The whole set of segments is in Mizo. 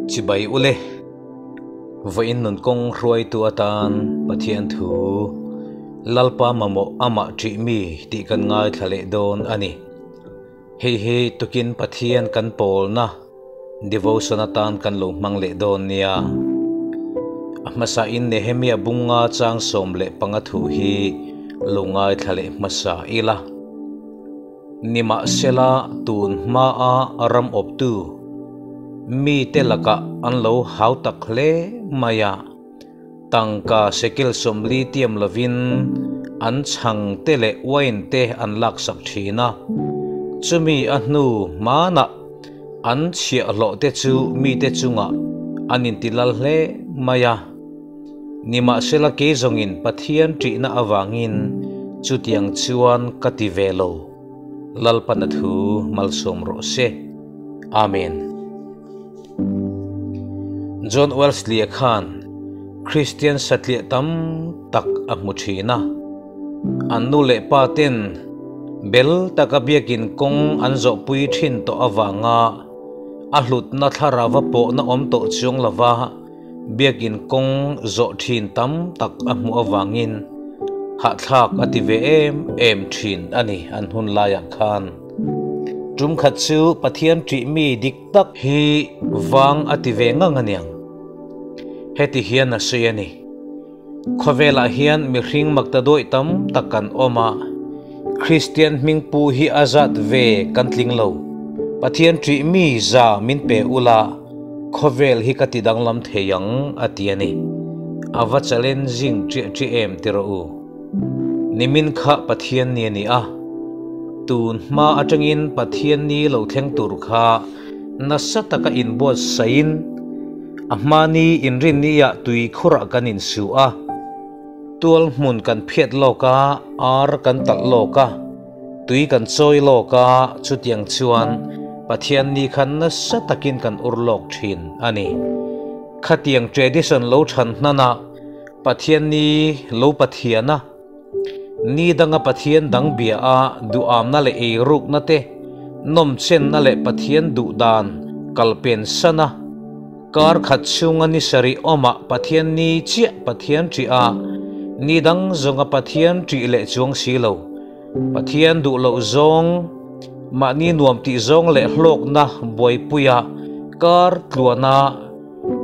Chibai ule, vawiin nun kawng hruaitu atan Pathian thu Lalpa mamawh amah ṭih mi tih kan ngaithla leh dawn a ni. Hei hi tukin Pathian kan pawlna devotion atan kan lo hmang leh dawn nia. A hmasain Nehemia bunga chang 15 thu hi lo ngaithla leh hmasa ila. Nimahsela tun hmaa ram awptu mite lakah an lo hau tak hle mai a, tangka shekel 40 tiam lovin an chhang te leh uain te an laksak thin a, chumi a hnu hmanah an chhiahhlawh te chu mite chungah an intilal hle mai a. Nimahsela kei zawngin Pathian ṭihna avangin chutiang chuan ka ti ve lo. Lalpana thu malsawm rawh se. Amen. John Wesley khan Christian satliah tam tak a hmu thin a. An nu leh pa ten bel taka biakin kawng an zawhpui thin tawh avanga a hlutna thlarava pawhna awm tawh chuang lova Biakin kawng zawh thin tam tak a hmuh avangin hahthlak a ti ve em em thin a ni an hun laiah khan. Tum khat chu Pathian ṭih mi dik tak hi vang a ti ve ngang aniang. Heti hian a sawi a ni. Khawvelah hian mihring makta dawih tam tak kan awm a, Kristian hming pu hi a zat ve kan tling lo. Pathian ṭih mi za min pe ula, Khawvel hi ka ti danglam thei ang a ti a ni. A va challenging ṭiah ṭiah em ti rawh u. Nimin kha Pathian ni a ni a, tun hma atangin Pathian ni lo thleng tur kha nasa taka inbuatsaih a hmani inrinniah tui khurah kan insu a, tual hmun kan phiat lawk a, ar kan talh lawk a. Tui kan chawi lawk a, chutiang chuan Pathian ni khan nasa takin kan ur lawk thin a ni. Khatiang tradition lo than hnana Pathian ni lo Pathian a, ni danga Pathian dang bia a duhamna leh eirukna te, nawmchenna leh Pathian duhdan kalpen sana, kar khat chhunga ni sarih awmah Pathian ni chiah Pathian ṭih a, ni dang zawnga Pathian ṭih leh chuang si lo. Pathian duh loh zawng, mahni nuam tih zawng leh hlawkna buaipuia kar tluana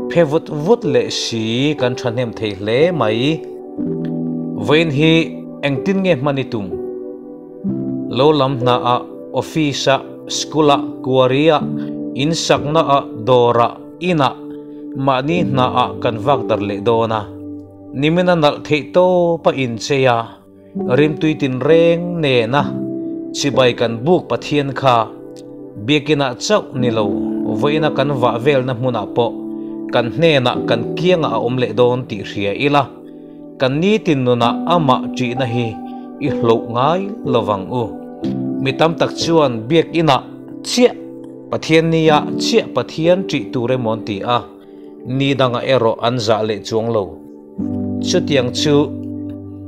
phe vut vut leh si kan thahnem thei hle mai. Vawiin hi engtin nge hman i tum? Lo lam hnaah, office-ah, school-ah, quarry-ah, insaknaah, dawrah, inah, mahni hnaah kan vak darh leh dawn a. Nimina nalh theih tawpa inchei a. Rimtui tinreng nena chibai kan buk Pathian kha biakinah chauh ni lo, vawiina kan vah velna hmunah pawh kan hnenah kan kiangah a awm leh dawn tih hria ila, kan nitin nunah amah ṭihna hi i hloh ngai lovang u. Mi tam tak chuan biakinah chiah Pathian nia chiah Pathian ṭih tur emaw an ti a, ni dangah erawh an zah leh chuang lo. Chutiang chu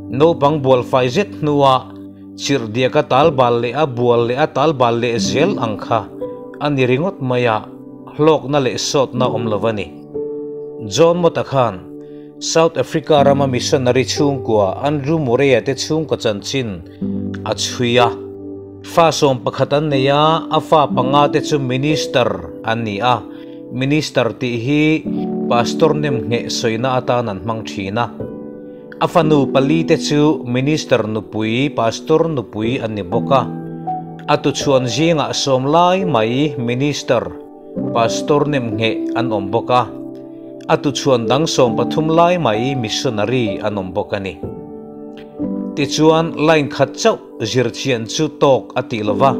naupang bual fai zet hnua chirhdiak a tal bal leh a bual leh a tal bal leh zel ang kha a ni ringawt mai a, hlawkna leh sawtna awm lo a ni. John Mota khan South Africa rama missionary chhungkua Andrew Murray-a te chhungkaw chanchin a chhui a. Fa 11 an nei a, a fa panga te chu minister an ni a. Minister tih hi Pastor nem ngheh sawina atan an hmang thin a. A fanu pali te chu Minister nupui, Pastor nupui an ni bawk a. A tuchhuan zingah sawm lai mai Minister, Pastor nem ngheh an awm bawk a. A tuchhuan dang 13 lai mai Missionary an awm bawk a ni. Tichuan line khat chauh zirchian chu tawk a tih lova.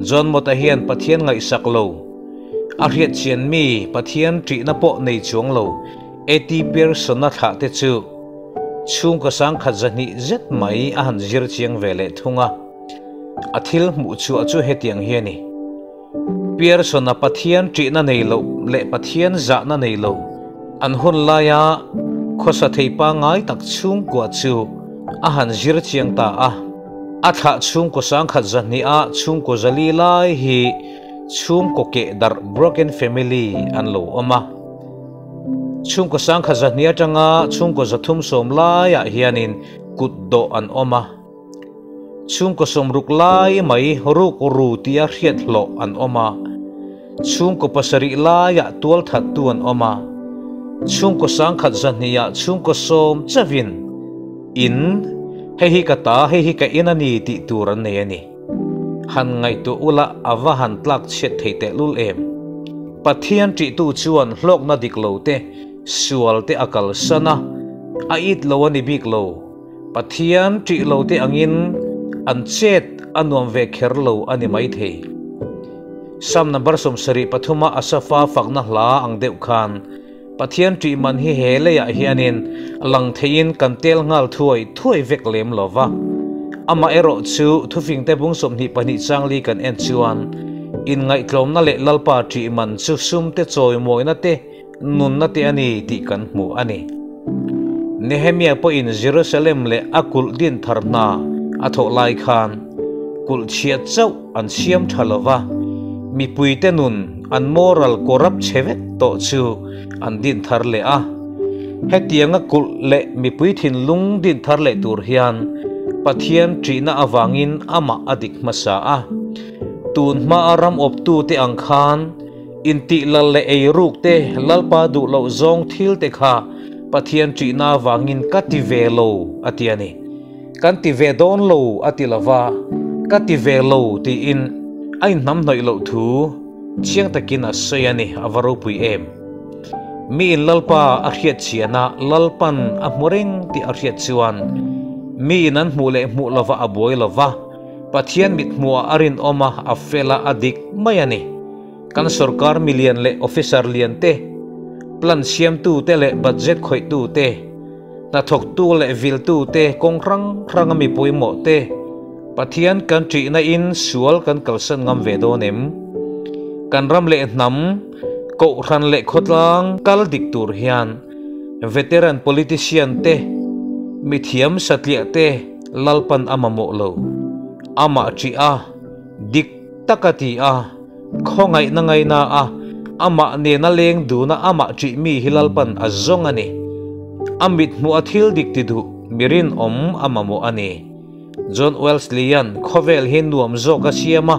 John Mota hian Pathian ngaihsak lo. A hriatchian mi Pathian ṭihna pawh nei chuang lo A.T. Pearson-a thlah te chu chhungkaw sangkhat zahnih zet mai a han zir chiang ve leh thung a. A thil hmuh chhuah chu hetiang hi a ni. Pearson-a Pathian ṭihna nei loh leh Pathian zahna nei lo an hun laia khawsa thei pangngai tak chhungkua chu a han zir chiang ta a. A thlah chhungkaw sangkhat zahnih a chhungkaw zali lai hi. Chhungkaw keh darh broken family an lo awm a. Chhungkaw sangkhat zahnih atanga chhungkaw 310 laiah hianin kut dawh an awm a. Chhungkaw sawmruk lai mai ruk ru tia hriat hlawh an awm a. Chhungkaw pasarih laiah tual thattu an awm a. Chhungkaw sangkhat zahniah chhungkaw sawm chauhin in, hei hi ka ta, hei hi ka in a ni tih tur an nei a ni. Han ngaihtuah ula a va han tlak chhiat thei tehlul em? Pathian ṭihtu chuan hlawkna dik lo te, sual te a kalsan a, a it lo a ni bik lo. Pathian ṭih lo te angin an chet a nuam ve kher lo a ni maithei. Psalm number 73 a Asafa fakna hla ang deuh khan Pathian ṭih man hi he leiah hianin lang theiin kan tel nghal thuai thuai vek lem lo va. Amaherawh chu thufingte bung 22 changli kan en chuan inngaihtlawmna leh Lalpa ṭih man chu sumte chawimawina te, nunna te a ni tih kan hmu a ni. Nehemia pawhin Jerusalem leh a kulh din thar hna a thawh lai khan kulh chhiat chauh an siam tha lo va, mipuite nun an moral corrupt chhe vek tawh chu an din thar leh a. Hetianga kulh leh mipui thinlung din thar leh tur hian Pathian ṭihna avangin amah a dik hmasa a. Tun hmaa ram awptute ang khan Intih lal leh ei ruk te, Lalpa duh loh zawng thil te kha Pathian ṭihna avangin ka ti ve lo a ti a ni. Kan ti ve dawn lo a ti lova, ka ti ve lo tiin a inhnamhnawih loh thu chiang takin a sawi a ni, a va ropui em. Miin Lalpa a hriat chiana Lalpan a hmu reng tih a hriat chuan miin an hmuh leh hmuh lova a buai lova, Pathian mithmuhah a rinawm a, a fel a, a dik mai a ni. Kan sorkar milian leh officer lian te, plan siamtu te leh budget khawihtu te, hnathawktu leh viltu te, kawng hrang hranga mi pawimawh te, Pathian kan ṭihna in sual kan kalsan ngam ve dawn em? Kan ram leh hnam, kohhran leh khawtlang kal dik tur hian veteran politician te, mithiam satliah te Lalpan a mamawh lo. Amah ṭih a, dik tak a ti a, khawngaihna ngaina a, amah nena leng duna amah ṭih mi hi Lalpan a zawng a ni. A mithmuh a thil dik ti duh mi rinawm a mamawh a ni. John Wesley-a'n khawvel hi nuam zawk a siam a,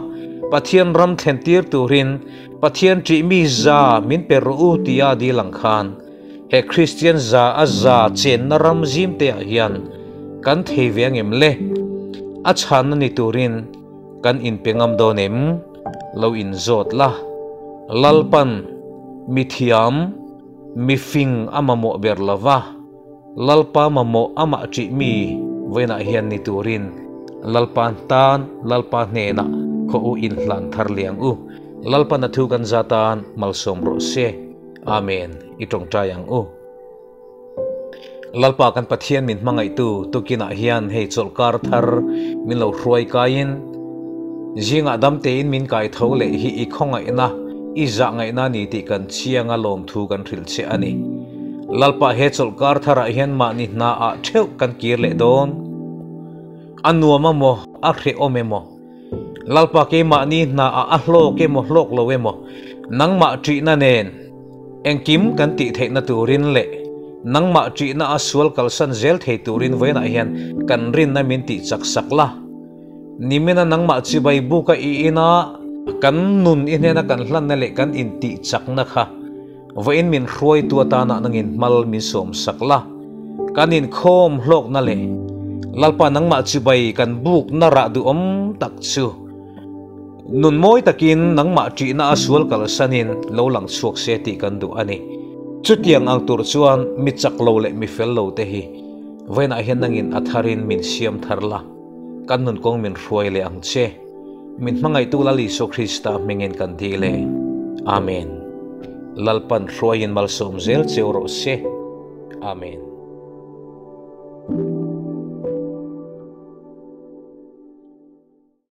Pathian ram thlen tir turin Pathian ṭih mi za min pe rawh u tia dil ang khan he Kristian za a za chenna ram zim te ah hian kan thei ve angem le? A chhanna ni turin kan inpe ngam dawn em? Lo inzawt la. Lalpan mithiam, mifing a mamawh ber lova, Lalpa mamawh amah ṭih mi vawiinah hian ni turin Lalpa tan Lalpa hnenah khaw u inhlan thar liang u. Lalpan a thu kan za tan malsawm rawh se. Amen. I tawngtai ang u. Lalpa kan Pathian min hmangaihtu tukinah hian hei chawlhkar thar min lo hruai kaiin zingah dam tein min kai tho leh hi i khawngaihna i zah ngaihna ni tih kan chianga lawmthu kan hrilh che a ni. Lalpa he chawlhkar tharah hian mahni hna ah theuh kan kir leh dawn. A nuam a maw, a hrehawm emaw? Lalpa keimahni hna ah a hlawk emaw hlawk lo emaw, nangmah ṭihna nen engkim kan tih theihna turin leh nangmah ṭihna a sual kalsan zel thei turin vawiinah hian kan rinna min tih chak sak la. Nimina nangmah chibai buka i ina kan nun i hnena kan hlanna leh kan intih chakna kha Vawiin min hruaitu atana nangin hmal min sawm sak la, kan inkhawm hlawkna leh Lalpa nangmah chibai kan bukna rah duhawm tak chu nun mawi takin nangmah ṭihna a sual kalsanin lo lang chhuak se tih kan duh a ni. Chutiang ang tur chuan mi chak lo leh mi fel lo te hi vawiinah hian nangin a tharin min siam thar la, kan nun kawng min hruai leh ang che. Min hmangaihtu Lal Isua Krista hmingin kan dil e. Amen. Lalpan hruaiin malsawm zel cheu rawh se. Amen.